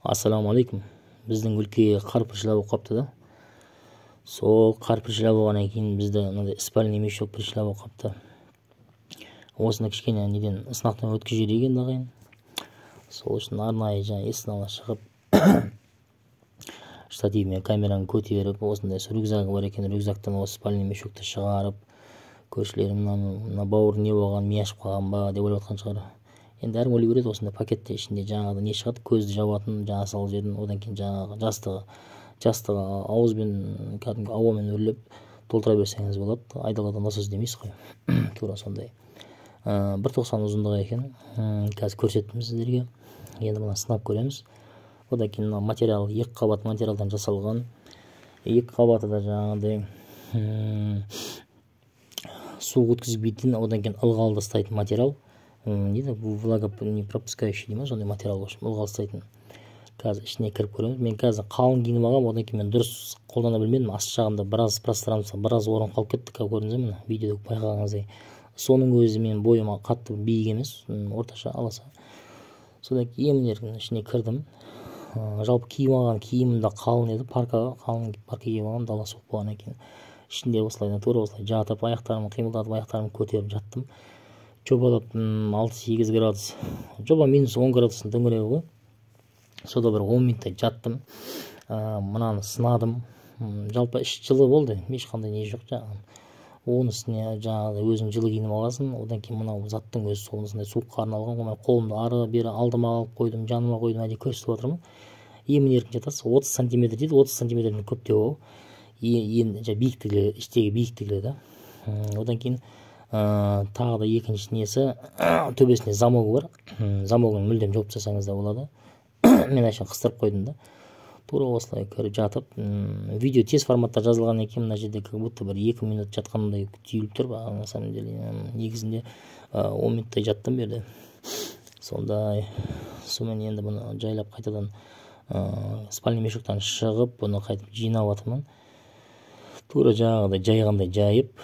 Ассалаумағалейкум. Біздің өлкеге қар піршілі болып қапты да. Сол қар піршілі болғаннан кейін бізді мынандай спальный мешок піршілі болып қапты. Осыны кішкене неден сынақтан өткізіп жіберейік енді, ағайын. Сол үшін арнайы жаңа есіктің алдына шығып, штативмен камераны көтеріп, осындай рюкзагы бар екен, рюкзактан осы спальный мешокті шығарып, көршілерім мына бауыр не болған, ми ашып қалған ба деп ойлап жатқан шығар. Енді әркім ойлай береді. Осындай пакетте ішінде жаңағы не шығады, көзді жабатын жаңа салып жібердім. Одан кейін жаңағы жастығы ауызбен, кәдімгі ауамен үрлеп толтыра берсеңіз болады. Айдалада насос демейсіз ғой, тура сондай. 1,90 ұзындығы екен, қазір көрсеттім сіздерге. Енді мына сынап көреміз. Одан кейін мына материал екі қабат материалдан жасалған. Екі қабаты да жаңағыдай су өткізбейтін, одан кейін ылғалды ұстайтын материал. Не еді, влага не пропускающий дей ма, сондай материал, в общем, ылғал ұстайтын. Қазір ішіне кіріп көреміз. Мен қазір қалың киініп алғанмын, одан кейін мен дұрыс қолдана білмедім. Ас жағында біраз пространство, біраз орын қалып кетті. Қазір көрдіңіз бе, мына видеода байқағаныңыздай. Соның өзі менің бойыма қатты биік емес, орташа, аласа. Содан кейін емін ішіне кірдім. Жалпы киіп алған киімім де қалың еді, парка, қалың парка киіп алғанмын. Дала суық болғаннан кейін ішінде осылай, тура осылай жатып, аяқтарымды қимылдатып, аяқтарымды көтеріп жаттым. Жобалап 6-8 градус, жоба -10 градустың төңірегі ғой. Сонда бір 10 минуттай жаттым. Мынаны сынадым. Жалпы іш жылы болды, ешқандай не жоқ жаңағы. Оның үстіне жаңағыдай өзің жылы киініп аласың. Одан кейін мынау заттың өзі сол осындай суыққа арналған ғой. Қолымды ары бері алдыма алып қойдым, жаныма қойдым, әдейі көрсетіп отырмын. Емін еркін жатасыз. 30 сантиметр дейді, 30 сантиметрден көптеу ол ен биіктігі, іштегі биіктігі да. Одан кейін тағы да екінші несі, төбесінде замогы бар. Замогын мүлдем жауып тастасаңыз да болады. Мен әшейін қыстырып қойдым да. Тура осылай кіріп жатып, видео тез форматта жазылған екен, мына жерде как будто бір 2 минут жатқандай түйіліп тұр, а на самом деле негізінде 10 минуттай жаттым бұл жерде. Сондай. Сонымен енді бұны жайлап қайтадан спальный мешоктан шығып, бұны қайтып жинап жатырмын. Тура жаңағыдай жайғандай жайып,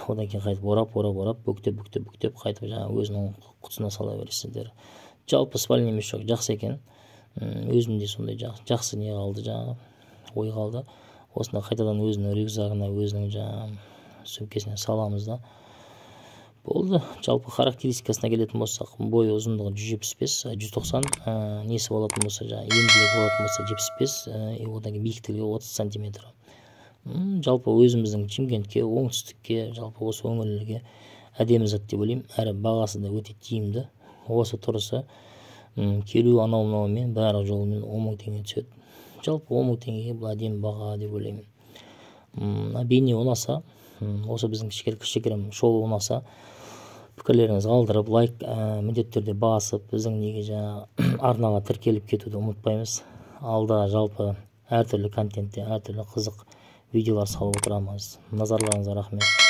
одан кейін қайтып орап, орап, орап, бүктеп, бүктеп, бүктеп, қайтып жаңағы өзінің құтысына сала бересіздер. Жалпы спальный мешок жақсы екен. Өзімде сондай жақсы не қалды, жаңағы ой қалды. Осыны қайтадан өзінің рюкзагына, өзінің жаңағы сөмкесіне саламыз да. Болды. Жалпы характеристикасына келетін болсақ, бойы ұзындығы 175, 190, несі болатын болса, жаңағы енділігі болатын болса 75, одан кейін биіктігі 30 сантиметр. Жалпы өзіміздің Шымкентке, оңтүстікке, жалпы осы өңірлерге әдемі зат деп ойлаймын. Әрі бағасы да өте тиімді. Осы тұрысы келу анау мынаумен бәрі жолымен 10 мың теңге түседі. Жалпы 10 мың теңгеге бұл әдемі баға деп ойлаймын. Мына бейне ұнаса, осы біздің кішігірім шоу ұнаса, пікірлеріңізді қалдырып, лайк міндетті түрде басып, біздің неге жаңа арнаға тіркеліп кетуді ұмытпаймыз. Алда жалпы әртүрлі контентте, әртүрлі қызық видеолар салып отырамыз. Назарларыңызға рахмет.